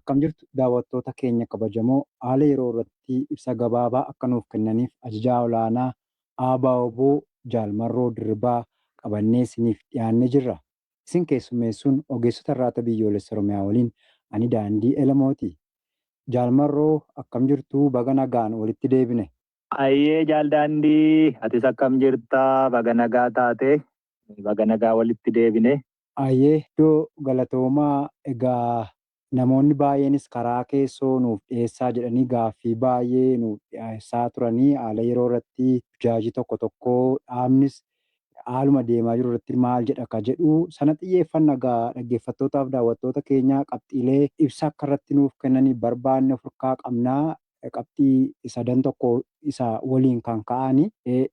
Akkam jirtu daawwattoota keenya kabajamoo, haala yeroo irratti ibsa gabaabaa akka nuuf kennaniif ajajaa olaanaa ABO-wbo Jaal Marroo Dirribaa qabannee isiniif dhiyaannee jirra. Isin keessummeessuun ogeessota Irraata Biyyoolessa Oromiyaa waliin ani Daandii Elemooti. Jaal Marroo akkam jirtu baga nagaan walitti deebine. Ayyee Jaal Daandii atis akkam jirta baga nagaa taate baga nagaa walitti deebine. Ayyee iddoo galatoomaa egaa namoonni baay'eenis karaa keessoo nuuf dhiyeessaa jedhanii gaaffii baay'ee nuuf dhiyeessaa turanii haala yeroo irratti burjaajii tokko tokko dhaabnis haaluma deemaa jiru irratti maal jedha ka jedhu sana xiyyeeffanna egaa dhaggeeffattootaaf daawwattoota keenya qabxiilee ibsa akka irratti nuuf kennanii barbaanne of harkaa qabnaa qabxii sadan tokko isa waliin kan ka'ani.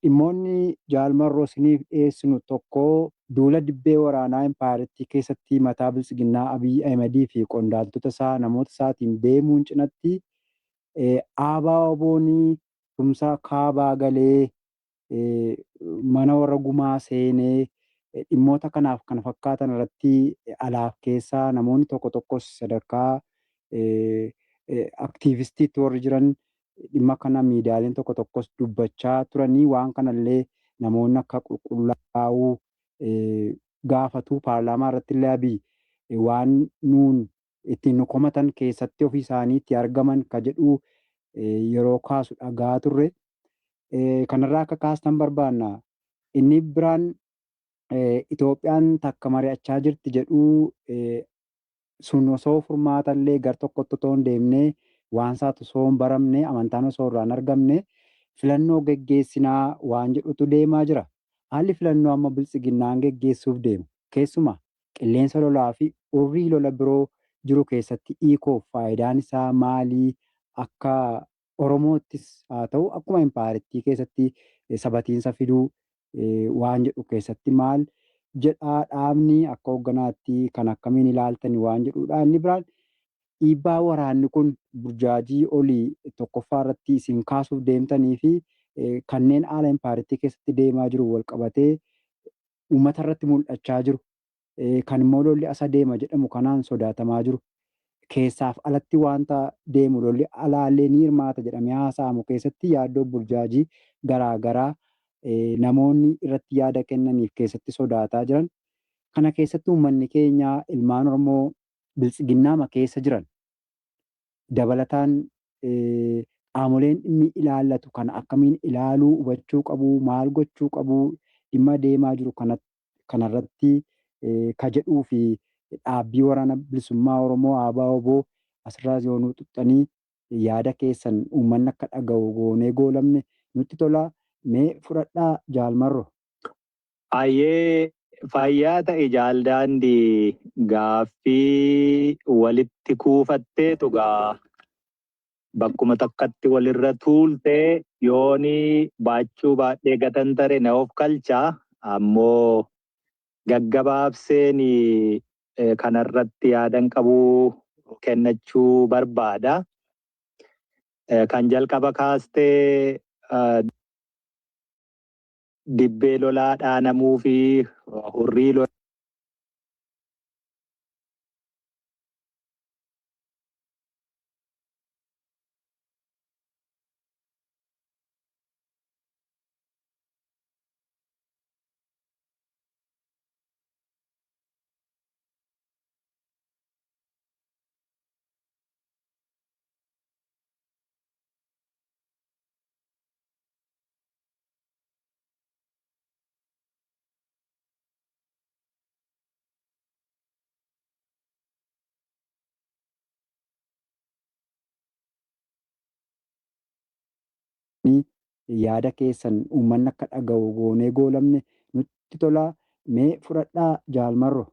Dhimmoonni Jaal Marroo isiniif dhiyeessinu tokko duula dibbee waraanaa impaayerattii keessatti mataa biltsiginnaa Abiy Ahimedii fi qondaaltota isaa namoota isaatiin deemuun cinatti ABOn tumsa kaabaa galee mana warra gumaa seenee dhimmoota kanaaf kana fakkaatan irratti alaaf keessaa namoonni tokko tokkos sadarkaa aktiivistiitti warri jiran dhimma kana miidiyaaleen tokko tokkos dubbachaa turanii waan kanallee namoonni akka qulqullaa'uu gaafatu. Paarlaamaa irratti illee Abiy waan nuun ittiin nu komatan keessatti ofii isaanii itti argaman ka jedhu yeroo kaasu dhagaa turre. Kanarraa akka kaastan barbaanna. Inni biraan Itoophiyaan takka mari'achaa jirti jedhu sun osoo furmaata illee gar tokkotti otoo hin deemne, waan isaatu osoo hin baramne, amantaan osoo irraa hin argamne filannoo geggeessinaa waan jedhutu deemaa jira. Haalli filannoo amma biltsiginnaan geggeessuuf deemu keessumaa qilleensa lolaa fi urrii lola biroo jiru keessatti hiikoof faayidaan isaa maalii akka Oromoottis haa ta'u akkuma impaayerittii keessatti sabatiinsa fiduu waan jedhu keessatti maal jedhaa dhaabni akka hoogganaatti kan akkamiin ilaaltani waan jedhudha. Inni biraan dhiibbaa waraanni kun burjaajii olii tokkoffaa irratti isin kaasuuf deemtanii fi kanneen haala impaayerittii keessatti deemaa jiru wal qabatee uummata irratti mul'achaa jiru kan immoo lolli asa deema jedhamu kanaan sodaatamaa jiru keessaaf alatti wanta deemu lolli alaallee ni hirmaata jedhamee haasa'amu keessatti yaaddoo burjaajii garaa garaa namoonni irratti yaada kennaniif keessatti sodaataa jiran kana keessatti uummanni keenya ilmaan Oromoo biltsiginnaama keessa jiran dabalataan qaamoleen dhimmi ilaallatu kana akkamiin ilaaluu hubachuu qabu, maal gochuu qabu dhimma deemaa jiru kanarratti ka jedhuu fi dhaabbii waraana bilisummaa Oromoo ABO-WBO asirraas yoo nuu tuqxanii yaada keessan uummanni akka dhaga'u goonee goolamne nutti tola. Mee fudhadhaa Jaal Marro. Hayyee fayyaa ta'i Jaal Daandii, gaaffii walitti kuufatteetu gaa bakkuma takkatti walirra tuulte yooni baachuu baadhee gatantare na ofkalcha, ammoo gaggabaabseen kanarratti yaadan qabu kennachuu barbaada. Kan jalqaba kaaste dibbee lolaa dhaanamuu fi hurrii Yaada keessan uummanni akka dhaga'u goonee goolamne nutti tola. Mee fudhadhaa Jaal Marro.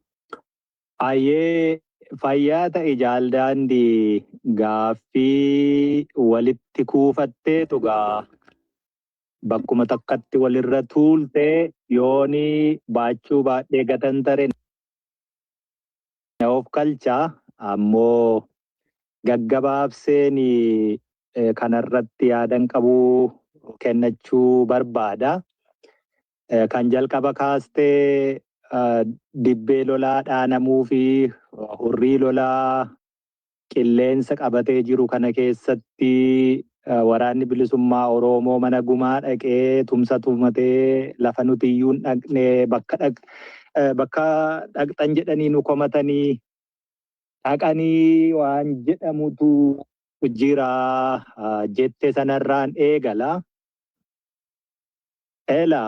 Hayyee fayyaa ta'i Jaal Daandii, gaaffii walitti kuufatteetu gaa bakkuma takkatti walirra tuulte yooni baachuu baadhee gatantare na ofkalcha, ammoo gaggabaabseen kanarratti yaadan qabu kennachuu barbaada. Kan jalqaba kaaste dibbee lolaa dhaanamuu fi hurrii lolaa Qilleensa qabatee jiru kana keessatti waraanni bilisummaa Oromoo mana gumaa dhaqee tumsa tumatee lafa nuti iyyuu hin dhaqne bakka dhaqxan jedhanii nu komatanii dhaqanii waan jedhamutu jira jette sanarraan eegala. Ela,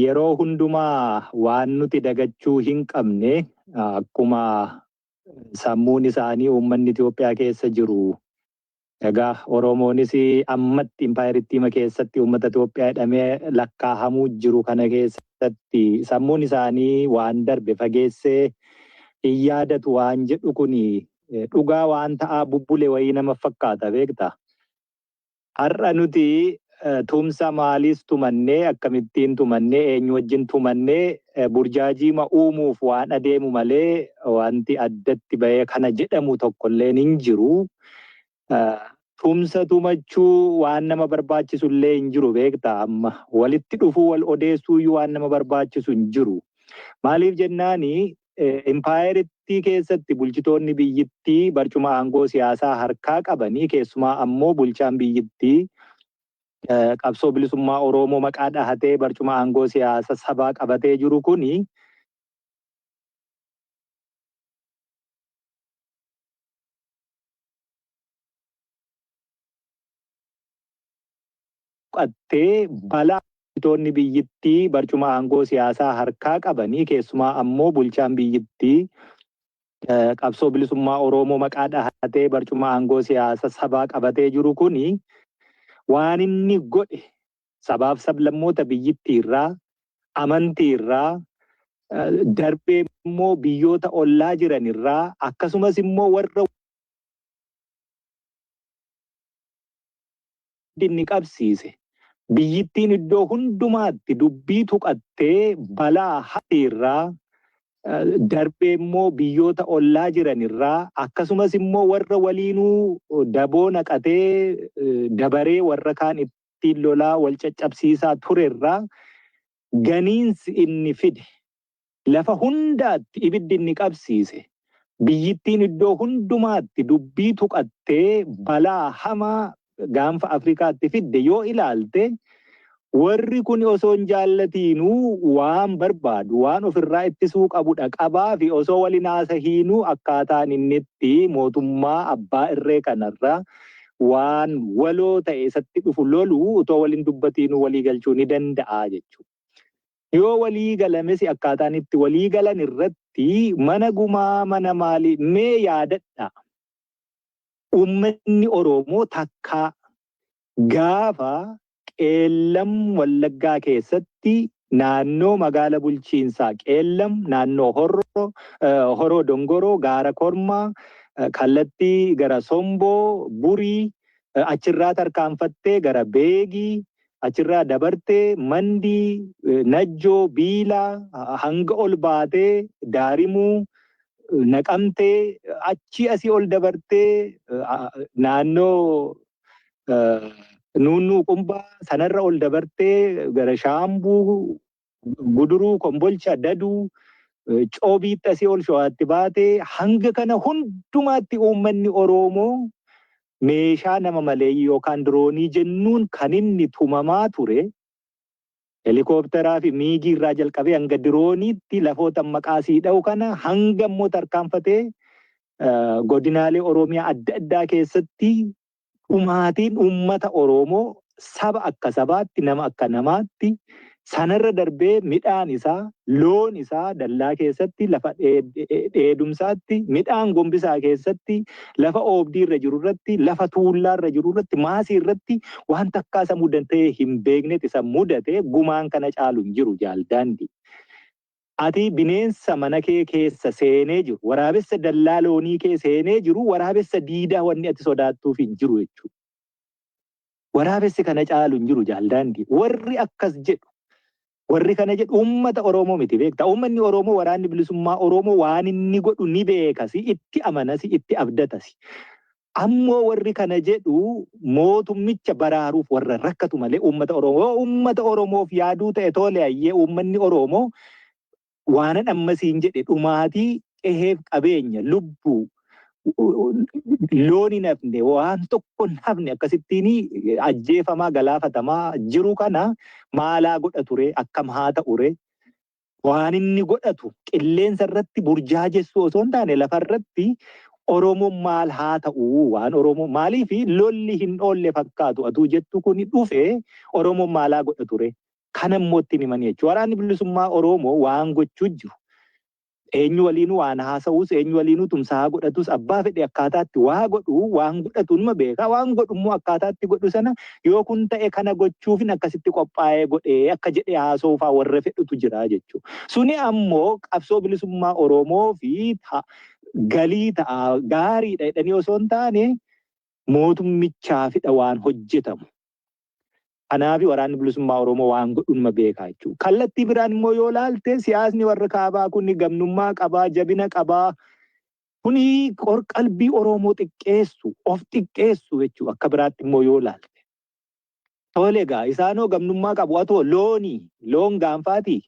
yeroo hundumaa waan nuti dagachuu hin qabne, akkuma sammuun isaanii uummanni Itoophiyaa keessa jiru, egaa Oromoonis ammatti impaayerittiima keessatti uummata Itoophiyaa jedhamee lakkaahamuu jiru kana keessatti sammuun isaanii waan darbe fageessee hin yaadatu waan jedhu kuni dhugaa waan ta'aa bubbule wayii nama fakkaata, beekta. Har'a nuti tumsa maaliis tumannee, akkamittiin tumannee, eenyu wajjin tumannee, burjaajiima uumuuf waan adeemu malee wanti addatti bahee kana jedhamu tokkolleen hin jiru. Tumsa tumachuu waan nama barbaachisu illee hin jiru, beekta, amma walitti dhufuu wal odeessuu iyyuu waan nama barbaachisu hin jiru. Maaliif jennaani, impaayerittii keessatti bulchitoonni biyyittii barcuma aangoo siyaasaa harkaa qabanii, keessumaa ammoo bulchaan biyyittii qabsoo bilisummaa Oromoo maqaa dhahatee barcuma aangoo siyaasa sabaa qabatee jiru kuni tuqattee balaa bulchitoonni biyyittii barcuma aangoo siyaasaa harkaa qabanii, keessumaa ammoo bulchaan biyyittii qabsoo bilisummaa Oromoo maqaa dhahatee barcuma aangoo siyaasa sabaa qabatee jiru kuni waan inni godhe sabaaf sablammoota biyyittii irraa, amantii irraa darbee immoo biyyoota ollaa jiran irraa, akkasumas immoo warra inni qabsiise biyyittiin iddoo hundumaatti dubbii tuqattee balaa irraa darbee immoo biyyoota ollaa jiran irraa, akkasumas immoo warra waliinuu daboo naqatee dabaree warra kaan ittiin lolaa wal caccabsiisaa ture irraa ganiinsi inni fide, lafa hundaatti ibiddi inni qabsiise, biyyittiin iddoo hundumaatti dubbii tuqattee balaa hamaa gaanfa Afrikaatti fidde yoo ilaalte, warri kun osoo hin jaallatiinuu waan barbaadu waan ofirraa ittisuu qabudha qabaa fi osoo waliin haasahiinuu akkaataan inni itti mootummaa abbaa irree kanarra waan waloo ta'e isatti dhufu lolu otoo waliin dubbatiinuu walii galchuu ni danda'a jechuudha. Yoo walii galames akkaataan itti walii galan irratti mana gumaa mana maalii mee yaadadha. Uummanni Oromoo takkaa gaafa Qeellam Wallaggaa keessatti naannoo magaala bulchiinsaa Qeellam, naannoo Horoo Dongoroo, Gaara Kormaa, kallattii gara Somboo, Burii, achirraa tarkaanfattee gara Beegii, achirraa dabartee Mandii, Najjoo, Biilaa, hanga ol baatee Daarimuu, Naqamtee, achii asii ol dabartee naannoo Nuunnuu Qumbaa, sanarra ol dabartee gara Shaambuu, Guduruu, Kombolcha, Daduu, Coobiitti asii ol Shawaatti baatee hanga kana hundumaatti uummanni Oromoo meeshaa nama maleeyyii yookaan diroonii jennuun kan inni tumamaa ture, helikoophtaraa fi miigii irraa jalqabee hanga dirooniitti lafoota maqaa sii dha'u kana hanga immoo tarkaanfatee godinaalee Oromiyaa adda addaa keessatti dhumaatiin uummata Oromoo saba akka sabaatti, nama akka namaatti, sanarra darbee midhaan isaa, loon isaa dallaa keessatti, lafa dheedumsaatti, midhaan gombisaa keessatti, lafa oobdii irra jiru irratti, lafa tuullaa irra jiru irratti, maasii irratti waan takkaa isa mudatee hin beeknetti isa mudate. Gumaan kana caalu hin jiru, jaaldaandi. Ati bineensa mana kee keessa seenee jiru, waraabessa dallaa loonii kee seenee jiru, waraabessa diidaa wanni ati sodaattuuf hin jiru jechuudha. Waraabessi kana caalu hin jiru, jaaldaandii. Warri akkas jedhu, warri kana jedhu uummata Oromoo miti, beekta. Uummanni Oromoo waraanni bilisummaa Oromoo waan inni godhu ni beekasi, itti amanasi, itti abdatasi. Ammoo warri kana jedhu mootummicha baraaruuf warra rakkatu malee uummata Oromoo, yoo uummata Oromoof yaaduu ta'e, tole ayyee, uummanni Oromoo waanan ammasiin jedhe dhumaatii qeheef qabeenya lubbuu Loon hin hafne, waan tokko hin hafne, akkasittiin ajjeefamaa galaafatamaa jiru kana maalaa godha ture, akkam haa ta'ure? Waan inni godhatu qilleensa irratti burjaajessuu osoo hin taane, lafa irratti Oromoon maal haa ta'u? Waan Oromoo maaliif lolli hin oolle fakkaatu atuu jettu kun dhufe, Oromoon maalaa godha ture? Kana immoo ittiin himanii jechuudha. Waraanni Bilisummaa Oromoo waan gochuu jiru, eenyu waliinuu waan haasa'us, eenyu waliinuu tumsaa godhatus, abbaa fedhe akkaataatti waa godhu, waan godhatu numa beeka. Waan godhu immoo akkaataatti godhu sana, yoo kun ta'e kana gochuufin akkasitti qophaa'ee godhee akka jedhee haasa'uufaa warra fedhutu jira jechuudha. Suni ammoo qabsoo bilisummaa Oromoo fi galii ta'a, gaariidha jedhanii osoo hin taane, mootummichaafidha waan hojjetamu. Kanaaf Waraanni Bilisummaa Oromoo waan godhu numa beekaa jechuudha. Kallattii biraan immoo yoo laalte, siyaasni warra kaabaa kun gamnummaa qabaa, jabina qabaa. Kuni qorqalbii Oromoo xiqqeessu, of xiqqeessu jechuudha akka biraatti immoo yoo laalte. Tole egaa, isaanoo gamnummaa qabu, atoo loonii, loon gaanfaatii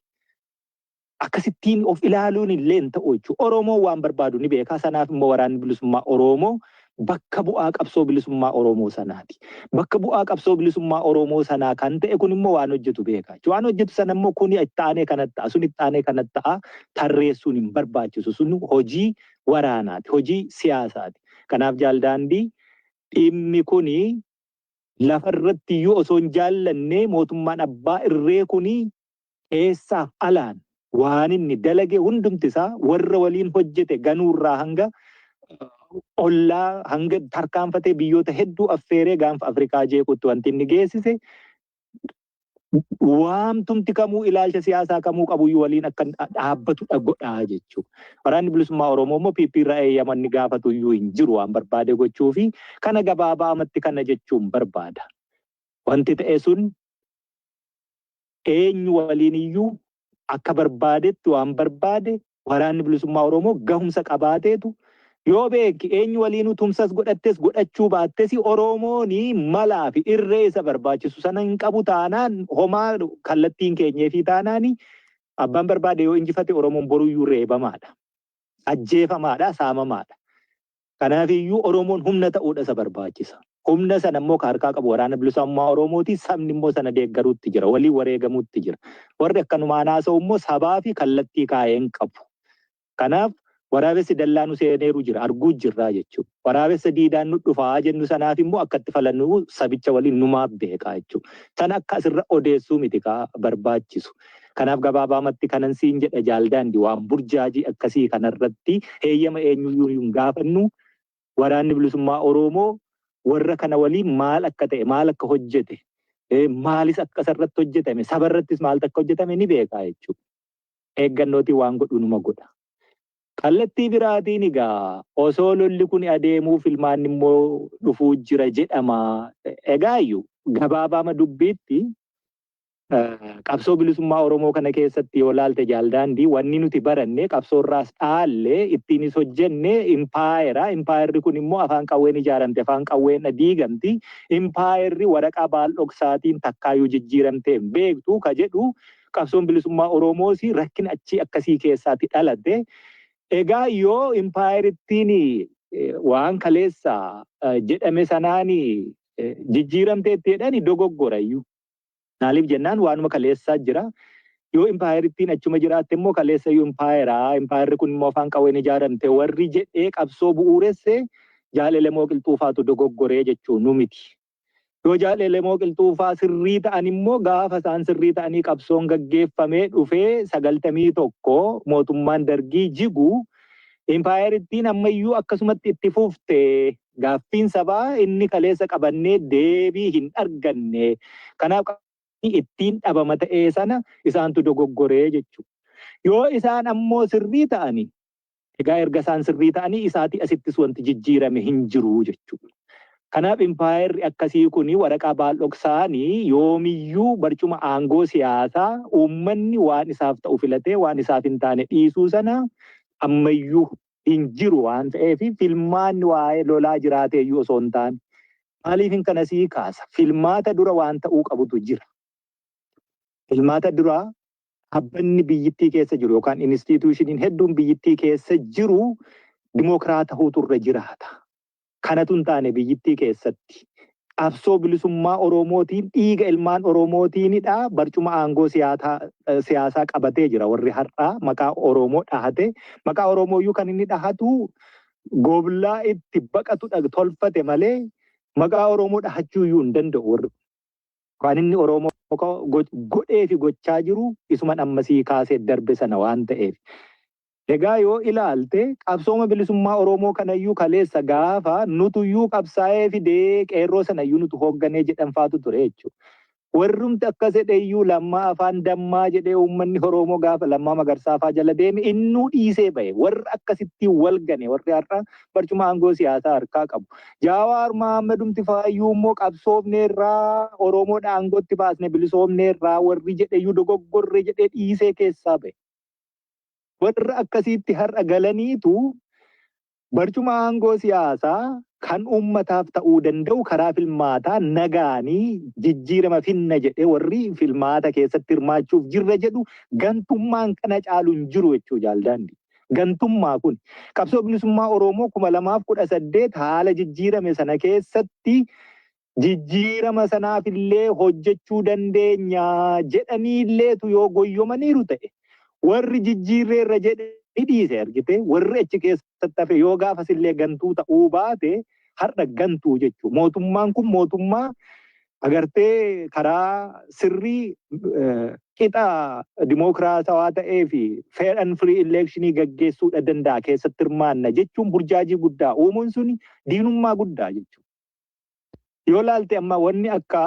akkasittiin of ilaaluun illee hin ta'u jechuudha. Oromoon waan barbaadu ni beeka. Sanaaf immoo Waraanni Bilisummaa Oromoo bakka bu'aa qabsoo bilisummaa Oromoo sanaati. Bakka bu'aa qabsoo bilisummaa Oromoo sanaa kan ta'e kun immoo waan hojjetu beeka. Waan hojjetu sana immoo kuni itti aanee kanatti ta'a, sun itti aanee kanatti ta'a tarreessuun hin barbaachisu. Sun hojii waraanaati, hojii siyaasaati. Kanaaf jaaldaandii, dhimmi kuni lafa irratti iyyuu osoo hin jaallanne, mootummaan abbaa irree kuni keessaaf alaan waan inni dalage hundumti isaa, warra waliin hojjete ganuurraa hanga ollaa hanga tarkaanfatee biyyoota hedduu affeeree Gaanfa Afrikaa jeequtti wanti inni geessise, waamtumti kamuu ilaalcha siyaasaa kamuu qabuyyuu waliin akka dhaabbatudha godhaa jechuudha. Waraanni Bilisummaa Oromoo immoo PP irraa eeyyama inni gaafatu iyyuu hin jiru waan barbaade gochuu fi kana gabaabaamatti kana jechuun barbaada. Wanti ta'e sun eenyu waliin iyyuu akka barbaadetti waan barbaade, Waraanni Bilisummaa Oromoo gahumsa qabaateetu yoo beeki, eenyu waliinuu tumsas godhattes godhachuu baattes, Oromoon malaa fi irree isa barbaachisu sana hin qabu taanaan, homaa kallattiin keenyeefii taanaan, abbaan barbaade yoo injifate, Oromoon boruyyuu reebamaadha. Ajjeefamaadha, saamamaadha. Kanaafiyyuu Oromoon humna ta'uudha isa barbaachisa. Humna sana immoo ka harkaa qabu Waraana Bilisummaa Oromooti. Sabni immoo sana deeggaruutti jira. Waliin wareegamuutti jira. Warri akkanumaan haasa'u immoo sabaa fi kallattii kaa'ee hin qabu. Kanaaf waraabessi dallaa nu seeneeru jira, arguu jirraa jechuudha. Waraabessa diidaan nu dhufaa jennu sanaaf immoo akka itti falannu sabicha waliin numaaf beekaa jechuudha. Sana akka asirra odeessuu miti ka barbaachisu. Kanaaf gabaabaamatti kanan siin jedha, jaaldaandi, waan burjaajii akkasii kanarratti heeyyama eenyuyyuu hin gaafannu. Waraanni Bilisummaa Oromoo warra kana waliin maal akka ta'e, maal akka hojjete, maalis akka isarratti hojjetame, sabarrattis maaltu akka hojjetame ni beekaa jechuudha. Eeggannootiin waan godhu numa godha. Kallattii biraatiin egaa osoo lolli kun adeemuu filmaanni immoo dhufuu jira jedhama. Egaa iyyuu gabaabaama dubbiitti, qabsoo bilisummaa Oromoo kana keessatti yoo laalte, jaaldaandii, wanni nuti baranne, qabsoorraas dhaalle, ittiinis hojjenne impaayera. Impaayerri kun immoo afaan qawween ijaaramte, afaan qawween diigamti. Impaayerri waraqaa baaldhoksaatiin takkaayyuu jijjiiramtee hin beektu ka jedhu qabsoon bilisummaa Oromoos rakkina achii akkasii keessaatti dhalate. Egaa yoo impaayerittiin waan kaleessa jedhame sanaan jijjiiramteetti jedhani, dogoggora iyyuu. Maaliif jennaan, waanuma kaleessaa jira. Yoo impaayerittiin achuma jiraatte immoo kaleessa iyyuu impaayeraa. Impaayerri kun immoo afaan qawween ijaaramte warri jedhee qabsoo bu'uuresse Jaalelemoo Qilxuufaatu dogoggoree jechuu nu miti. Yoo Jaalelemoo Qilxuufaa sirrii ta'an immoo, gaafa isaan sirrii ta'anii qabsoon gaggeeffamee dhufee 91 mootummaan Dargii jigu, impaayerittiin ammayyuu akkasumatti itti fufte, gaaffiin sabaa inni kaleessa qabannee deebii hin arganne. Kanaaf ittiin dhabama ta'ee sana isaantu dogoggoree jechuudha. Yoo isaan ammoo sirrii ta'anii, egaa erga isaan sirrii ta'anii isaatii asittis wanti jijjiirame hin jiru jechuudha. Kanaaf impaayerri akkasii kun waraqaa baaldhoksaanii yoomiyyuu barcuma aangoo siyaasaa uummanni waan isaaf ta'u filatee waan isaaf hin taane dhiisuu sana ammayyuu hin jiru waan ta'eef, filmaanni waa'ee lolaa jiraateeyyuu osoo hin taane, maaliif hin kana sii kaasa? Filmaata dura waan ta'uu qabutu jira. Filmaata dura dhaabbanni biyyittii keessa jiru yookaan institutioniin hedduun biyyittii keessa jiru Dimookiraatahuutu irra jiraata. Kanatu hin taane biyyittii keessatti. Qabsoo bilisummaa Oromootiin, dhiiga ilmaan Oromootiinidha barcuma aangoo siyaasaa qabatee jira warri har'aa maqaa Oromoo dhahate. Maqaa Oromooyyuu kan inni dhahatu goblaa itti baqatu tolfate malee maqaa Oromoo dhahachuu iyyuu hin danda'u warri. Kan inni Oromoo godhee fi gochaa jiru isuma ammasii kaasee darbe sana waan ta'eef. Egaa yoo ilaalte, qabsooma bilisummaa Oromoo kanayyuu kaleessa gaafa nutuyyuu qabsaa'ee fidee, qeerroo sanayyuu nutu hoogganee jedhanfaatu ture jechuudha. Warrumti akkas jedheyyuu Lammaa afaan dammaa jedhee uummanni Oromoo gaafa Lammaa Magarsaafaa jala deeme innuu dhiisee bahe. Warra akkasitti wal gane warri har'a barcuma aangoo siyaasaa harkaa qabu. Jawaar Mahammadumti faayyuu immoo qabsoofneerraa, Oromoodha aangootti baasne, bilisoomneerraa warri jedheyyuu dogoggorre jedhee dhiisee keessaa bahe. Warra akkasiitti har'a galaniitu barcuma aangoo siyaasaa kan uummataaf ta'uu danda'u karaa filmaataa nagaanii jijjiirama finna jedhee warri filmaata keessatti hirmaachuuf jirra jedhu gantummaan kana caalu hin jiru jechuu jaaldaandi. Gantummaa kun qabsoo bilisummaa Oromoo 2018 haala jijjiirame sana keessatti jijjiirama sanaaf illee hojjechuu dandeenya jedhanii illeetu yoo goyyomaniiru ta'e, warri jijjiirreerra jedhe ni dhiise argite. Warri achi keessatti hafe yoo gaafas illee gantuu ta'uu baate, har'a gantuu jechuudha. Mootummaan kun mootummaa agartee karaa sirrii qixa dimookiraatawaa ta'ee fi fair and free electionii gaggeessuudha danda'a keessatti hirmaanna jechuun burjaajii guddaa uumuun suni diinummaa guddaa jechuudha. Yoo laalte, amma wanni akka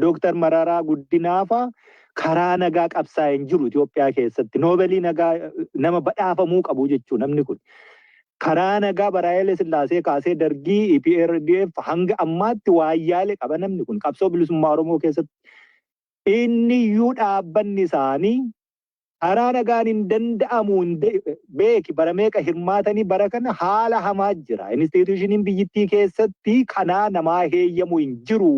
Dooktar Mararaa Guddinaafa karaa nagaa qabsaa'ee hin jiru Itoophiyaa keessatti. Noobelii nagaa nama badhaafamuu qabu jechuu namni kun. Karaa nagaa bara Haile Sillaasee kaasee, Dargii, EPRDF hanga ammaatti waayyaale qaba namni kun qabsoo bilisummaa Oromoo keessatti. Inni iyyuu dhaabbanni isaanii karaa nagaan hin danda'amu beeki, bara meeqa hirmaatanii bara kana haala hamaa jira. Institutioniin biyyittii keessatti kanaa namaa heeyyamu hin jiru.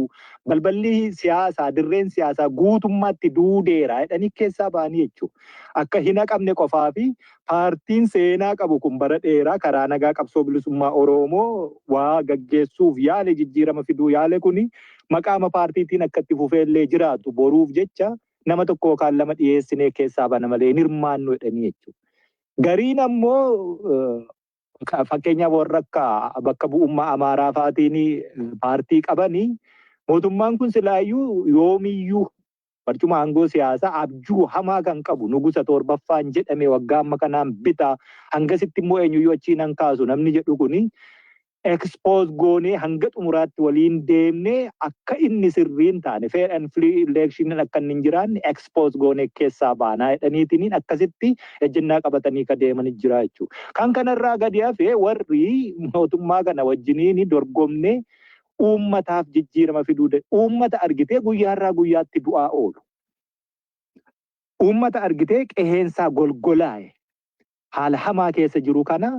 Balballi siyaasaa, dirreen siyaasaa guutummaatti duudeera jedhanii keessaa ba'anii jechuudha. Akka hin haqamne qofaa fi paartiin seenaa qabu kun bara dheeraa karaa nagaa qabsoo bilisummaa Oromoo waa gaggeessuuf yaale, jijjiirama fiduu yaale kuni maqaama paartiitiin akka itti fufeellee jiraatu boruuf jecha nama tokko yookaan lama dhiyeessinee keessaa bana malee hin hirmaannu jedhanii jechuudha. Gariin ammoo, fakkeenyaaf warra akka bakka bu'ummaa Amaaraa faatiin paartii qabanii, mootummaan kun silaayyuu yoomiyyuu barcuma aangoo siyaasaa abjuu hamaa kan qabu, nugusa torbaffaan jedhame, waggaa amma kanaan bita, hangasitti immoo eenyuyyuu achiin han kaasu namni jedhu kuni, expose goonee hanga xumuraatti waliin deemnee akka inni sirriin taane, fair and free election akka inni hin jiraanne expose goonee keessaa baanaa jedhaniitiin akkasitti ejjennaa qabatanii ka deeman jira jechuudha. Kan kanarraa gadi hafe, warri mootummaa kana wajjiniin dorgomnee uummataaf jijjiirama fiduu, uummata argitee guyyaarraa guyyaatti du'aa oolu. Uummata argitee qeheensaa golgolaa'e haala hamaa keessa jiru kana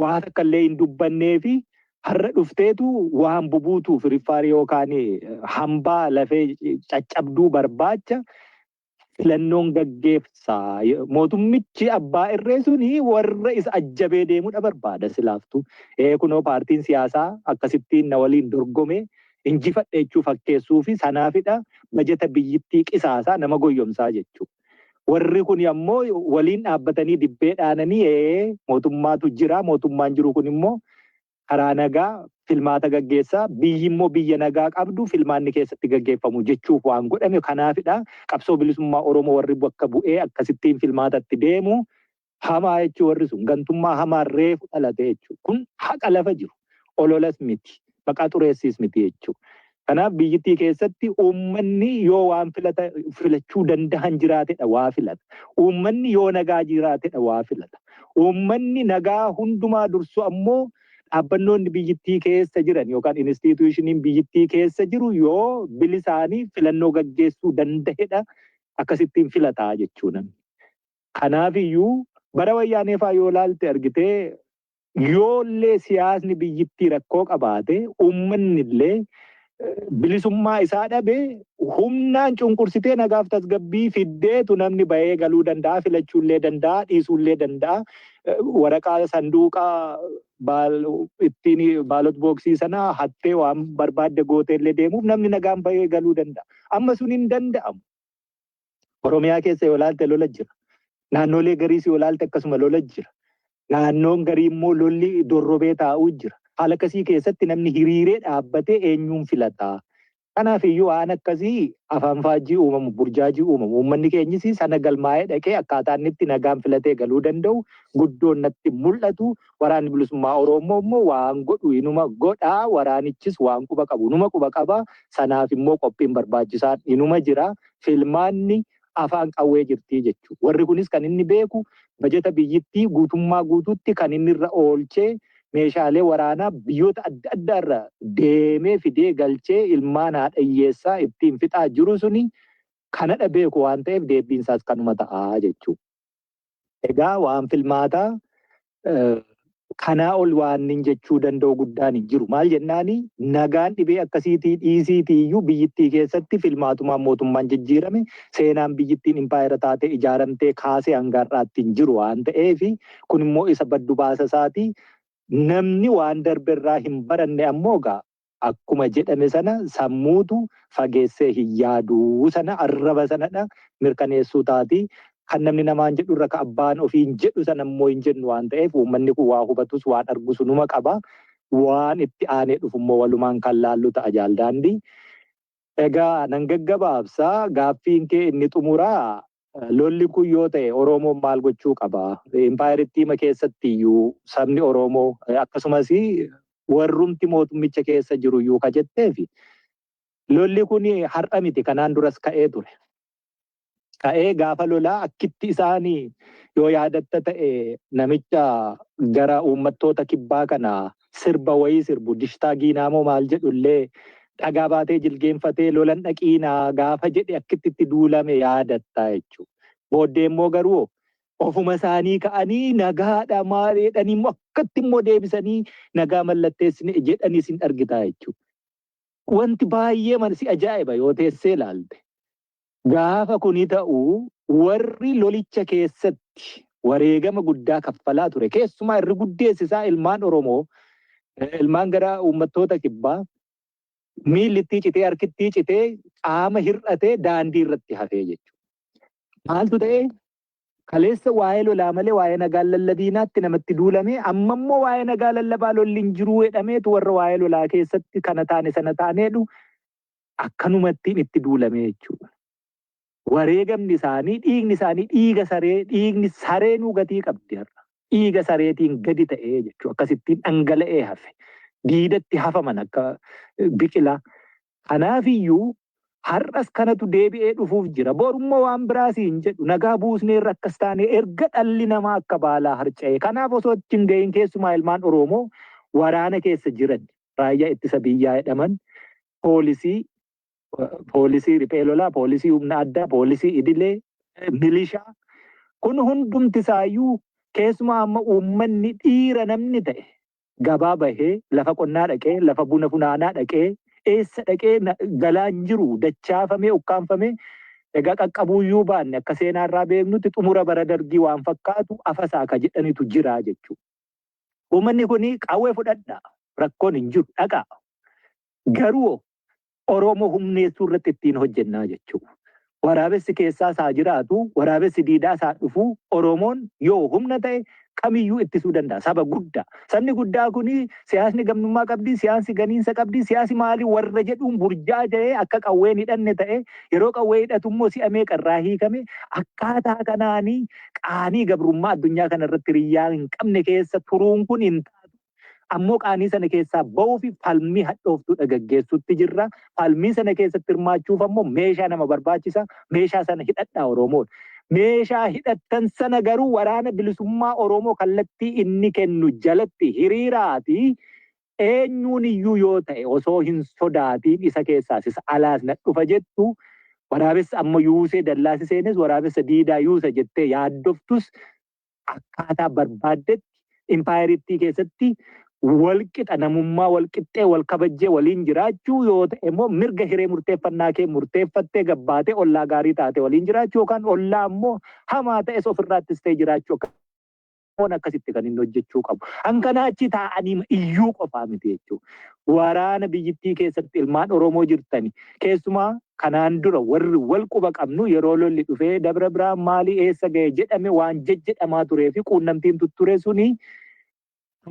waa takka illee hin dubbannee fi har'a dhufteetu waan bubuutuuf riffaarii yookaan hambaa lafee caccabduu barbaacha filannoon gaggeessa. Mootummichi abbaa irree suni warra isa ajjabee deemudha barbaada silaaftu. Ee, kunoo paartiin siyaasaa akkasittiin na waliin dorgome injifadhe jechuu fakkeessuu fi sanaafidha bajeta biyyittii qisaasaa nama goyyomsaa jechuudha. Warri kun ammoo waliin dhaabbatanii dibbee dhaananii, ee, mootummaatu jira, mootummaan jiru kun immoo karaa nagaa filmaata gaggeessaa, biyyi immoo biyya nagaa qabdu filmaanni keessatti gaggeeffamu jechuuf waan godhame kanaafidha. Qabsoo bilisummaa Oromoo warri bakka bu'ee akkasittiin filmaatatti deemu hamaa jechuu, warri sun gantummaa hamaa reefu dhalate jechuudha. Kun haqa lafa jiru. Ololas miti. Maqaa xureessiis miti jechuudha. Kanaaf biyyittii keessatti uummanni yoo waan filata filachuu danda'an jiraatedha waa filata. Uummanni yoo nagaa jiraatedha waa filata. Uummanni nagaa hundumaa dursu ammoo dhaabbannoonni biyyittii keessa jiran yookaan institutioniin biyyittii keessa jiru yoo bilisaanii filannoo gaggeessuu danda'edha akkasittiin filataa jechuudha. Kanaaf iyyuu bara Wayyaanee faa yoo laalte, argitee, yoollee siyaasni biyyittii rakkoo qabaate, uummanni illee Bilisummaa isaa dhabe humnaan cunqursitee nagaaf tasgabbii fiddeetu namni bahee galuu danda'a, filachuullee danda'a, dhiisuullee danda'a. Waraqaa sanduuqa ittiin ballot boxii sana hattee waan barbaadde gooteellee deemuuf namni nagaan bahee galuu danda'a. Amma sun hin danda'amu. Oromiyaa keessa yoo ilaalte lola jira. Naannolee gariis yoo ilaalte akkasuma lola jira. Naannoon garii immoo lolli dorrobee taa'uu jira. Haala akkasii keessatti namni hiriiree dhaabbatee eenyuun filataa? Kanaaf iyyuu waan akkasii afaan faajjii uumamu, burjaajii uumamu. Uummanni keenyis sana galmaa'ee dhaqee akkaataa inni itti nagaan filatee galuu danda'u guddoon natti mul'atu. Waraanni Bilisummaa Oromoo immoo waan godhu inuma godhaa. Waraanichis waan quba qabu inuma quba qaba. Sanaaf immoo qophiin barbaachisaan inuma jira. Filmaanni afaan qawwee jirtii jechuudha. Warri kunis kan inni beeku bajeta biyyittii guutummaa guutuutti kan inni irra oolchee meeshaalee waraanaa biyyoota adda addaa irra deemee fidee galchee ilmaan haadha hiyyeessaa ittiin fixaa jiru suni kanadha beeku waan ta'eef deebiin isaas kanuma ta'aa jechuudha. Egaa waan filmaataa kanaa ol waan inni jechuu danda'u guddaan hin jiru. Maal jennaani, nagaan dhibee akkasiitii dhiisiitii iyyuu biyyittii keessatti filmaatumaan mootummaan jijjiirame seenaan biyyittiin impaayera taatee ijaaramtee kaasee hanga har'aatti hin jiru waan ta'eef, kun immoo isa baddu baasa isaatii. Namni waan darbe irraa hin baranne ammoo gaa akkuma jedhame sana sammuutu fageessee hin yaaduu sana arraba sanadha mirkaneessuu taati. Kan namni namaan jedhu irra ka abbaan ofiin jedhu sana immoo hin jennu waan ta'eef, uummanni kun waa hubatus waan argus numa qaba. Waan itti aanee dhufu immoo walumaan kan laallu ta'a, jaaldaandii. Egaa nan gaggabaabsaa, gaaffiin kee inni xumuraa, lolli kun yoo ta'e Oromoon maal gochuu qaba? Impaayeritti keessatti iyyuu sabni Oromoo, akkasumas warrumti mootummicha keessa jiru iyyuu ka jetteefi, lolli kun har'a miti, kanaan duras ka'ee ture. Ka'ee gaafa lolaa akkitti isaanii yoo yaadatta ta'e, namicha gara uummattoota kibbaa kana sirba wayii sirbu, Dishtaa Giinaamoo maal jedhullee, dhagaa baatee jilgeenfatee lolan dhaqiinaa gaafa jedhe akkitti itti duulame yaadatta jechuudha. Booddee immoo garuu ofuma isaanii ka'anii nagaadha maal jedhanii immoo akkatti immoo deebisanii nagaa mallatteessine jedhanii sin argitaa jechuudha. Wanti baay'ee si ajaa'iba yoo teessee ilaalte. Gaafa kuni ta'u warri lolicha keessatti wareegama guddaa kaffalaa ture, keessumaa irri guddeessisaa ilmaan Oromoo, ilmaan gara uummattoota kibbaa, miillittii citee, harkittii citee, qaama hir'atee daandii irratti hafee jechuudha. Maaltu ta'e? Kaleessa waa'ee lolaa malee waa'ee nagaa lallabiinaatti namatti duulame, amma immoo waa'ee nagaa lallabaa lolli hin jiruu jedhameetu warra waa'ee lolaa keessatti kana taane sana taaneedhu akkanumattiin itti duulame jechuudha. Wareegamni isaanii, dhiigni isaanii, dhiiga saree, dhiigni sareenuu gatii qabdi har'a. Dhiiga sareetiin gadi ta'ee jechuudha. Akkasittiin dhangala'ee hafe. Diidatti hafaman akka biqilaa. Kanaafiyyuu har'as kanatu deebi'ee dhufuuf jira. Borummoo waan biraas hin jedhu. Nagaa buusneerra, akkas taane, erga dhalli namaa akka baalaa harca'e. Kanaaf osoo achi hin gahin keessumaa ilmaan Oromoo waraana keessa jiran, raayyaa ittisa biyyaa jedhaman, poolisii riphee lolaa, poolisii humna addaa, poolisii idilee, milishaa, kun hundumti isaayyuu, keessumaa amma uummanni dhiira namni ta'e gabaa bahee, lafa qonnaa dhaqee, lafa buna funaanaa dhaqee, eessa dhaqee galaan jiru dachaafamee ukkaanfamee, egaa qaqqabuuyyuu baanne, akka seenaarraa beeknutti xumura bara Dargii waan fakkaatu afasaa ka jedhanitu jira jechuudha. Uummanni kun qawwee fudhadha, rakkoon hin jiru, dhaqaa. Garuu Oromoo humneessuu irratti ittiin hojjennaa jechuudha. Waraabessi keessaa isaa jiraatu, waraabessi diidaa isaa dhufu, Oromoon yoo humna ta'e kamiyyuu ittisuu danda'a. Saba guddaa. Sabni guddaa kuni siyaasni gamnummaa qabdi, siyaasni ganiinsa qabdi, siyaasi maali warra jedhuun burjaaja'ee akka qawween hidhanne ta'e, yeroo qawwee hidhatu immoo si'a meeqa irraa hiikame. Akkaataa kanaanii qaanii gabrummaa addunyaa kana irratti hiriyyaa hin qabne keessa turuun kun hin taatu. Ammoo qaanii sana keessaa bahuu fi falmii hadhooftuudha gaggeessuutti jirra. Falmii sana keessatti hirmaachuuf ammoo meeshaa nama barbaachisa. Meeshaa sana hidhadhaa, Oromoon. Meeshaa hidhattan sana garuu Waraana Bilisummaa Oromoo kallattii inni kennu jalatti hiriiraati eenyuun iyyuu yoo ta'e osoo hin sodaatiin, isa keessaas isa alaas na dhufa jettu, waraabessa amma yuusee dallaasi seenes, waraabessa diidaa yuusa jettee yaaddoftus, akkaataa barbaaddetti impaayerittii keessatti Walqixa namummaa walqixxee wal kabajjee waliin jiraachuu yoo ta'e immoo mirga hiree murteeffannaa kee murteeffattee gabbaatee ollaa gaarii taate waliin jiraachuu yookaan ollaa immoo hamaa ta'es ofirraa ittistee jiraachuu akka akkasitti kan inni hojjechuu qabu. Hankanaa achi taa'anii iyyuu qofaa miti jechuudha. Waraana biyyittii keessatti ilmaan Oromoo jirtani. Keessumaa kanaan dura warri wal quba qabnu yeroo lolli dhufee Dabra Birhaan maalii eessa ga'e jedhame waan jejjedhamaa turee fi quunnamtiin tutture suni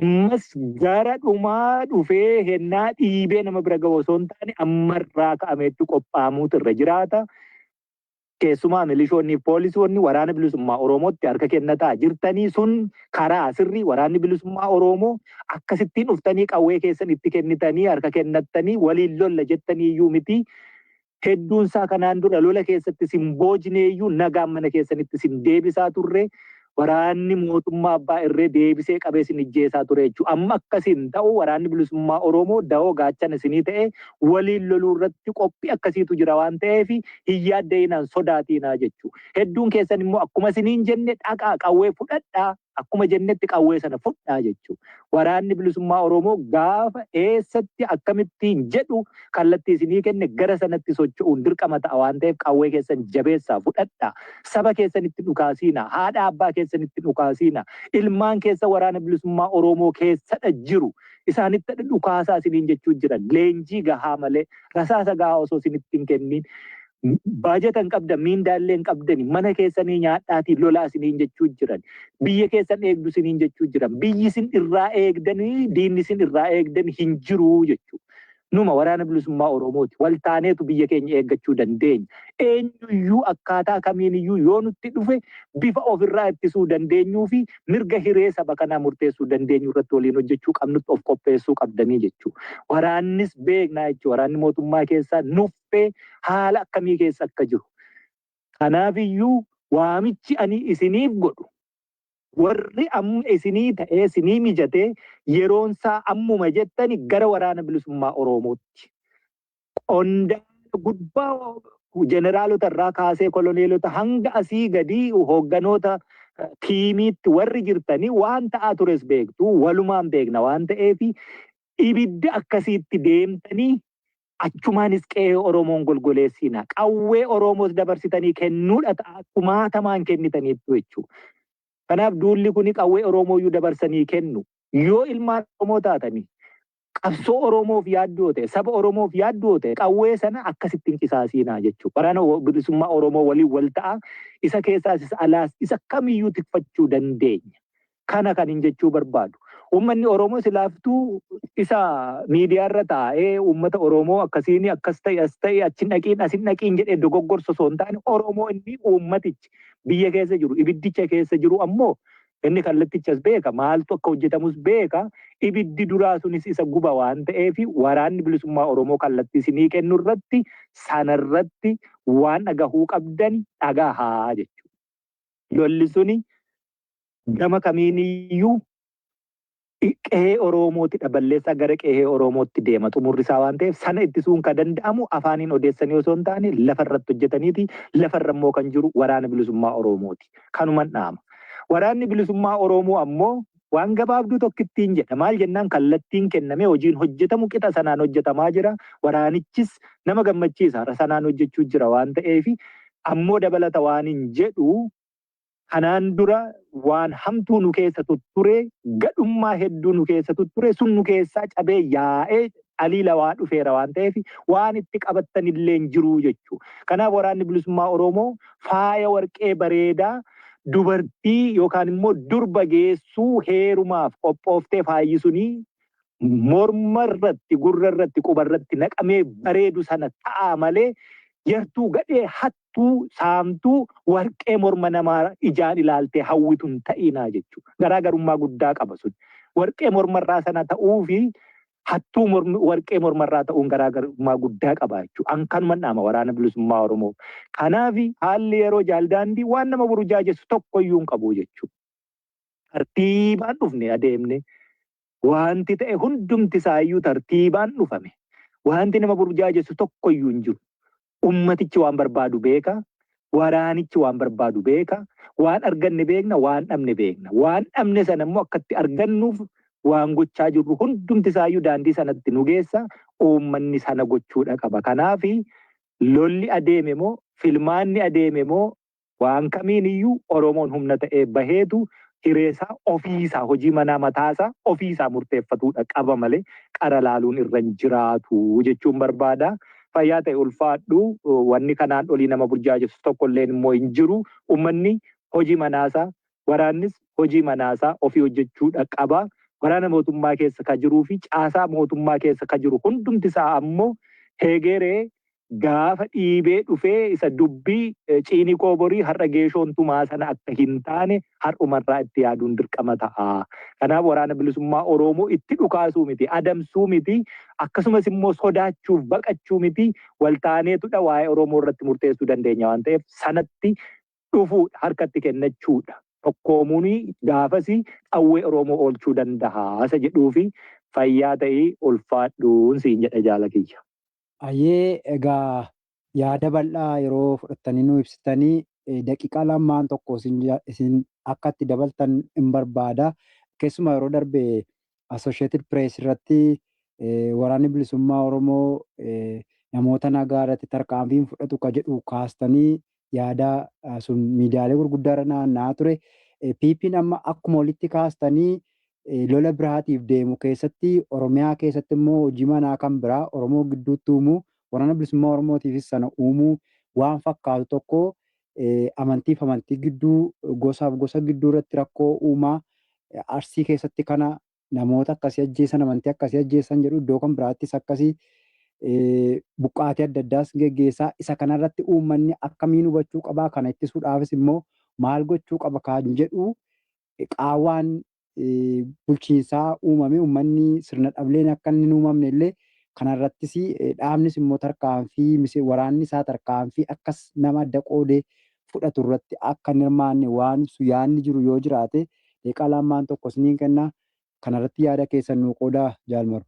ammas gara dhumaa dhufee hennaa dhiibee nama bira ga'u osoo hin taane ammarraa ka'ameetti qophaa'amuutu irra jiraata. Keessumaa milishoonni fi poolisoonni waraana bilisummaa Oromootti harka kennataa jirtanii sun karaa sirrii waraanni bilisummaa Oromoo akkasittiin dhuftanii qawwee keessan itti kennitanii harka kennattanii waliin lolla jettanii iyyuu miti. Hedduunsaa kanaan dura lola keessatti sin boojneeyyuu nagaan mana keessanitti sin deebisaa turre. Waraanni mootummaa abbaa irree deebisee qabee sin ijjeesaa ture jechuudha. Amma akkasiin ta'u waraanni bilisummaa Oromoo da'oo gaachana isinii ta'e waliin loluu irratti qophii akkasiitu jira waan ta'eef hin yaadda'inaan sodaatiinaa jechuudha. Hedduun keessan immoo akkuma isiniin jenne dhaqaa qawwee fudhadhaa akkuma jennetti qawwee sana fudhaa jechuudha. Waraanni bilisummaa Oromoo gaafa eessatti akkamittiin jedhu kallattii isinii kenne gara sanatti socho'uun dirqama ta'a waan ta'eef qawwee keessan jabeessaa fudhadhaa. Saba keessanitti dhukaasiina. Haadha abbaa keessanitti dhukaasiina. Ilmaan keessa waraana bilisummaa Oromoo keessadha jiru. Isaanitti dhukaasaa isiniin jechuu jiran. Leenjii gahaa malee rasaasa gahaa osoo isinitti hin kenniin. Baajata hin qabdan, miindaallee hin qabdani, mana keessanii nyaadhaatii lolaa isiniin jechuu jiran. Biyya keessan eegdu isiniin jechuu jiran. Biyyi isin irraa eegdanii, diinni isin irraa eegdan hin jiru jechuudha. Numa waraana bilisummaa Oromooti. Waltaaneetu biyya keenya eeggachuu dandeenya. Eenyuyyuu akkaataa kamiiniyyuu yoo nutti dhufe bifa ofirraa ittisuu dandeenyuu fi mirga hiree saba kanaa murteessuu dandeenyu irratti waliin hojjechuu qabnutti of qopheessuu qabdanii jechuudha. Waraannis beeknaa jechuudha. Waraanni mootummaa keessaa nuffee haala akkamii keessa akka jiru. Kanaafiyyuu waamichi ani isiniif godhu warri amma isinii ta'ee isinii mijatee yeroonsaa ammuma jettani gara waraana bilisummaa Oromootti. Qondaala gubbaa jeneraalota irraa kaasee koloneelota hanga asii gadii hoogganoota tiimiitti warri jirtanii waan ta'aa tures beektu walumaan beekna waan ta'eef ibidda akkasiitti deemtanii achumaanis qe'ee Oromoon golgoleessina. Qawwee Oromoos dabarsitanii kennuudha ta'a kumaatamaan kennitaniittu jechuudha. Kanaaf duulli kuni qawwee Oromooyyuu dabarsanii kennu. Yoo ilmaan Oromoo taatanii qabsoo Oromoof yaaddoo ta'e, saba Oromoof yaaddoo ta'e qawwee sana akkasitti hin qisaasiinaa jechuudha. Waraana bilisummaa Oromoo waliin wal ta'a. Isa keessaas isa alaas isa kamiyyuu tikfachuu dandeenya. Kana kan hin jechuu barbaadu. Uummanni Oromoo silaaftuu isa miidiyaarra taa'ee uummata Oromoo akkasiin akkas ta'e as ta'e achi dhaqiin asin dhaqiin jedhee dogoggorsu osoo hin taane Oromoo inni uummatichi biyya keessa jiru ibiddicha keessa jiru ammoo inni kallattichas beeka maaltu akka hojjetamus beeka ibiddi duraa sunis isa guba waan ta'eef waraanni bilisummaa Oromoo kallattii isinii kennu irratti sanarratti waan dhagahuu qabdan dhagahaa jechuudha. Lolli suni gama kamiiniyyuu qe'ee Oromootidha balleessaa gara qe'ee Oromootti deema xumurri isaa waan ta'eef sana ittisuun kan danda'amu afaaniin odeessanii osoo hin taane lafarratti hojjetaniiti lafarra immoo kan jiru waraana bilisummaa Oromooti. Kanuman dhaama. Waraanni bilisummaa Oromoo ammoo waan gabaabduu tokkittiin jedha. Maal jennaan kallattiin kennamee hojiin hojjetamu qixa sanaan hojjetamaa jira. Waraanichis nama gammachiisa sanaan hojjechuu jira waan ta'eef ammoo dabalata waan hin jedhu kanaan dura waan hamtuu nu keessa tutture gadhummaa hedduu nu keessa tutture sun nu keessaa cabee yaa'ee dhaliila waa dhufeera waan ta'eef waan itti qabattan illee hin jiru jechuudha. Kanaaf waraanni bilisummaa Oromoo faaya warqee bareedaa dubartii yookaan immoo durba geessuu heerumaaf qophooftee faayyi sunii morma irratti gurra irratti quba irratti naqamee bareedu sana ta'a malee yartuu gadhee hattuu saamtuu warqee morma namaa ijaan ilaaltee hawwitu hin ta'inaa jechuudha. Garaagarummaa guddaa qaba sun. Warqee mormarraa sana ta'uu fi hattuu warqee mormarraa ta'uun garaagarummaa guddaa qaba jechuudha. An kanuman dhaama waraana bilisummaa Oromoo. Kanaaf haalli yeroo jaaldaandii waan nama burjaajessu tokko iyyuu hin qabu jechuudha. Tartiibaan dhufne adeemne wanti ta'e hundumti isaayyuu tartiibaan dhufame. Wanti nama burjaajessu tokko iyyuu hin jiru. Ummatichi waan barbaadu beeka. Waraanichi waan barbaadu beeka. Waan arganne beekna, waan dhabne beekna. Waan dhabne sana immoo akkatti argannuuf Waan gochaa jirru hundumti isaayyuu daandii sanatti nu geessa. Uummanni sana gochuudha qaba. Kanaaf lolli adeeme moo, filmaanni adeeme moo, waan kamiin iyyuu Oromoon humna ta'ee baheetu hireesaa ofiisaa, hojii manaa mataasaa ofiisaa murteeffatuudha qaba malee qara laaluun irra hin jiraatu jechuun barbaada. Fayyaa ta'e, ulfaadhu. Wanni kanaan olii nama burjaajessu tokkolleen immoo hin jiru. Uummanni hojii manaasaa, waraannis hojii manaasaa ofii hojjechuudha qaba. Waraana mootummaa keessa ka jiruu fi caasaa mootummaa keessa ka jiru hundumti isaa ammoo heegeree gaafa dhiibee dhufee isa dubbii ciinii kooborii har'a geeshoon tumaa sana akka hin taane har'umarraa itti yaaduun dirqama ta'a. Kanaaf Waraana Bilisummaa Oromoo itti dhukaasuu miti, adamsuu miti, akkasumas immoo sodaachuuf baqachuu miti, waltaaneetudha waa'ee Oromoo irratti murteessuu dandeenya waan ta'eef sanatti dhufuudha, harkatti kennachuudha. Tokkoomuun gaafas qawwee Oromoo oolchuu danda'a isa jedhuufi fayyaa ta'ii, ulfaadhuun siin jedha, jaala kiyya. Ayyee, egaa yaada bal'aa yeroo fudhattanii nu ibsitanii, daqiiqaa lamaan tokko isin akka itti dabaltan hin barbaada. Keessumaa yeroo darbe Associated Press irratti Waraanni Bilisummaa Oromoo namoota nagaa irratti tarkaanfii hin fudhatu ka jedhu kaastanii, yaada sun miidiyaalee gurguddaa irra naanna'aa ture. PP'n amma akkuma walitti kaastanii lola biraatiif deemu keessatti, Oromiyaa keessatti immoo hojii manaa kan biraa Oromoo gidduutti uumuu, Waraana Bilisummaa Oromootiifis sana uumuu waan fakkaatu tokko, amantiif amantii gidduu, gosaaf gosa gidduu irratti rakkoo uumaa, Arsii keessatti kana namoota akkasii ajjeesan, amantii akkasii ajjeesan jedhu, iddoo kan biraattis akkasii buqqaatii adda addaas geggeessaa. Isa kanarratti uummanni akkamiin hubachuu qabaa? Kana ittisuudhaafis immoo maal gochuu qaba kan jedhu, qaawwaan bulchiinsaa uumame uummanni sirna dhableen akka inni hin uumamne illee, kanarrattis dhaabnis immoo tarkaanfii, waraanni isaa tarkaanfii akkas nama adda qoodee fudhatu irratti akka hin hirmaanne waan ibsu yaadni jiru yoo jiraate, daqiiqaa lamaan tokko isiniin kenna. Kanarratti yaada keessan nuu qoodaa, Jaal Marroo.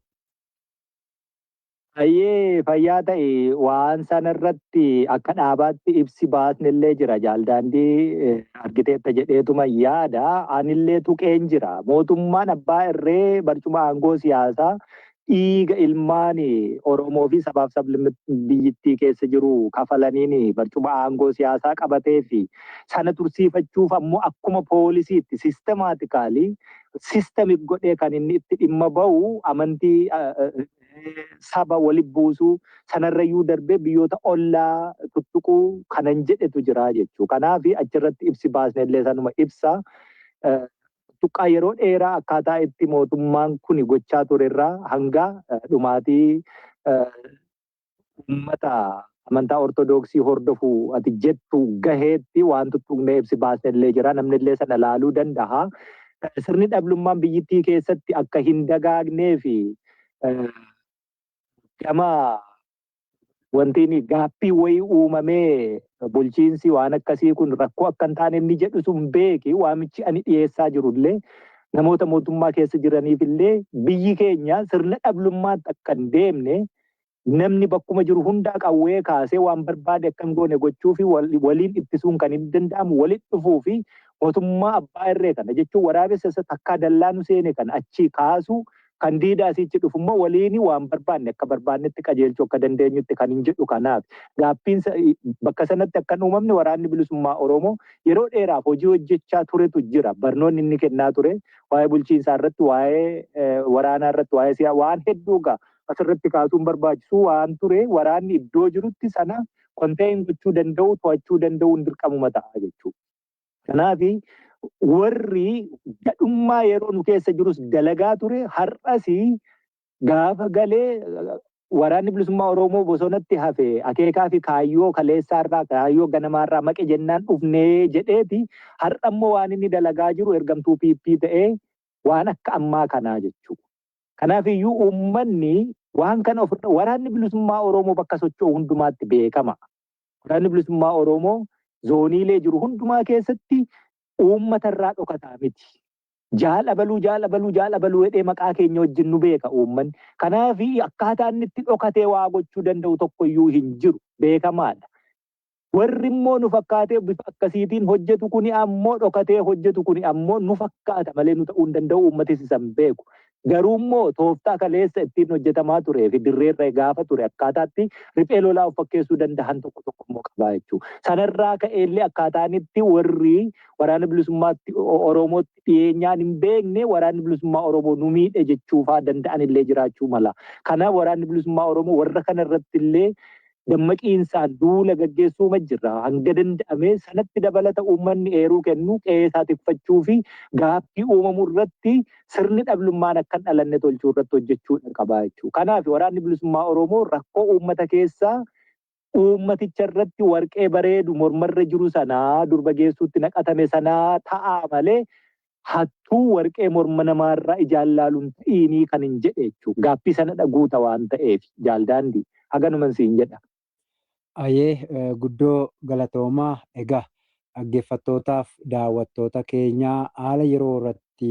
Baay'ee fayyaa ta'e. Waan sanarratti akka dhaabaatti ibsi baasnellee jira. Jaaldaandii, argiteetta jedheetuma yaada. Anillee tuqeen jira. Mootummaan abbaa irree barcuma aangoo siyaasaa dhiiga ilmaan Oromoo fi sabaaf sablammoota biyyittii keessa jiru kafalaniin barcuma aangoo siyaasaa qabatee fi sana tursiifachuuf ammoo akkuma poolisiitti systematically systemic godhee kan inni itti dhimma bahu amantii, saba walitti buusuu, sanarrayyuu darbee biyyoota ollaa tuttuquu kanan jedhetu jira jechuu. Kanaaf achirratti ibsi baasnellee sanuma ibsa. Tuqqaa yeroo dheeraa akkaataa itti mootummaan kun gochaa turerraa hanga dhumaatii uummata amantaa Ortodoksii hordofu ati jettu gaheetti waan tuttuqnee ibsi baasnellee jira. Namnillee sana laaluu danda'a. Sirni dhablummaan biyyittii keessatti akka hin dagaagnee fi gama wantiin gaaffii wayii uumamee bulchiinsi waan akkasii kun rakkoo akka hin taane inni jedhu sun beeki. Waamichi ani dhiyeessaa jirullee namoota mootummaa keessa jiraniif illee, biyyi keenya sirna dhablummaatti akka hin deemne, namni bakkuma jiru hundaa qawwee kaasee waan barbaade akka hin goone gochuu fi waliin ittisuun kan hin danda'amu walitti dhufuu fi mootummaa abbaa irree kana jechuun waraabessa isa takkaa dallaa nu seene kana achii kaasuu, kan diidaa asitti dhufu immoo waliin waan barbaanne akka barbaannetti qajeelchuu akka dandeenyutti kan hin jedhu. Kanaaf gaaffiin bakka sanatti akka hin uumamne Waraanni Bilisummaa Oromoo yeroo dheeraaf hojii hojjechaa turetu jira. Barnoonni inni kennaa ture waa'ee bulchiinsaa irratti, waa'ee waraanaa irratti, waa'ee siyaa waan hedduu gaa asirratti kaasuun barbaachisu waan ture. Waraanni iddoo jirutti sana contain gochuu danda'u, to'achuu danda'uun dirqamuma ta'a jechuudha. Kanaaf warri gadhummaa yeroo nu keessa jirus dalagaa ture, har'as gaafa galee Waraanni Bilisummaa Oromoo bosonatti hafe akeekaa fi kaayyoo kaleessaarraa, kaayyoo ganamaarraa maqe jennaan dhufnee jedheeti, har'a immoo waan inni dalagaa jiru ergamtuu PP ta'ee waan akka ammaa kanaa jechuudha. Kanaaf iyyuu uummanni waan kana ofirra, Waraanni Bilisummaa Oromoo bakka socho'u hundumaatti beekama. Waraanni Bilisummaa Oromoo zooniilee jiru hundumaa keessatti uummatarraa dhokataa miti. Jaal abaluu, jaal abaluu, jaal abaluu jedhee maqaa keenya wajjin nu beeka uummanni. Kanaaf akkaataa inni itti dhokatee waa gochuu danda'u tokko iyyuu hin jiru. Beekamaadha. Warri immoo nu fakkaatee bifa akkasiitiin hojjetu kuni ammoo, dhokatee hojjetu kuni ammoo, nu fakkaata malee nu ta'uu hin danda'u, uummatis isa hin beeku. Garuu immoo tooftaa kaleessa ittiin hojjetamaa turee fi dirreerra gaafa ture akkaataatti riphee lolaa of fakkeessuu danda'an tokko tokko immoo qabaa jechuudha. Sanarraa ka'eellee akkaataan itti warri waraana bilisummaatti Oromootti dhiyeenyaan hin beekne waraanni bilisummaa Oromoo nu miidhe jechuufaa danda'an illee jiraachuu mala. Kanaaf waraanni bilisummaa Oromoo warra kana irratti illee dammaqiinsaan duula gaggeessuu jirra. Hanga danda'ame sanatti dabalata uummanni eeruu kennu qe'ee isaa tikfachuu fi gaaffii uumamu irratti sirni dhablummaan akka hin dhalanne tolchuu irratti hojjechuudha qaba jechuudha. Kanaaf waraanni bilisummaa Oromoo rakkoo uummata keessaa uummaticha irratti warqee bareedu mormarra jiru sanaa durba geessuutti naqatame sanaa ta'aa malee hattuu warqee morma namaarraa ijaan laaluun ta'iinii kan hin jedhe jechuudha. Gaaffii sana dhaguuta waan ta'eef jaaldaandii haganuman siin jedha. Ayee guddoo galatoomaa. Egaa dhaggeeffattootaaf daawwattoota keenyaa, haala yeroo irratti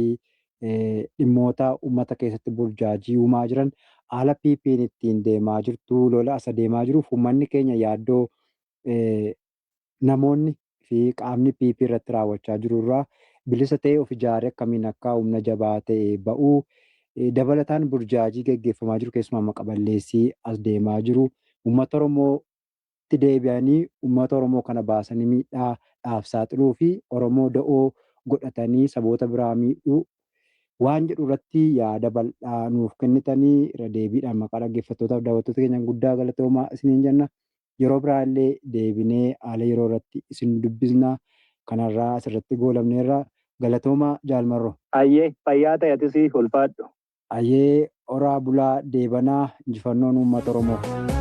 dhimmoota uummata keessatti burjaajii uumaa jiran, haala PP'n ittiin deemaa jirtu, lola asa deemaa jiruuf uummanni keenya yaaddoo namoonni fi qaamni PP irratti raawwachaa jiru irraa bilisa ta'ee of ijaaree akkamiin akka humna jabaa ta'e ba'uu, dabalataan burjaajii geggeeffamaa jiru, keessumaa maqaballeessii as deemaa jiru, uummata Oromootti deebi'anii uummata Oromoo kana baasanii miidhaa dhaaf saaxiluu fi Oromoo da'oo godhatanii saboota biraa miidhuu waan jedhu irratti yaada bal'aa nuuf kennitanii irra deebiidhaan maqaa dhaggeeffattootaaf daawwattoota keenyaan guddaa galatoomaa isiniin jenna. Yeroo biraa illee deebinee haala yeroo irratti isin dubbisna. Kanarraa asirratti goolabneerra. Galatoomaa, Jaalmarro. Ayyee, fayyaa ta'e, atis ulfaadhu. Ayyee, horaa bulaa, deebanaa, injifannoon uummata Oromoof.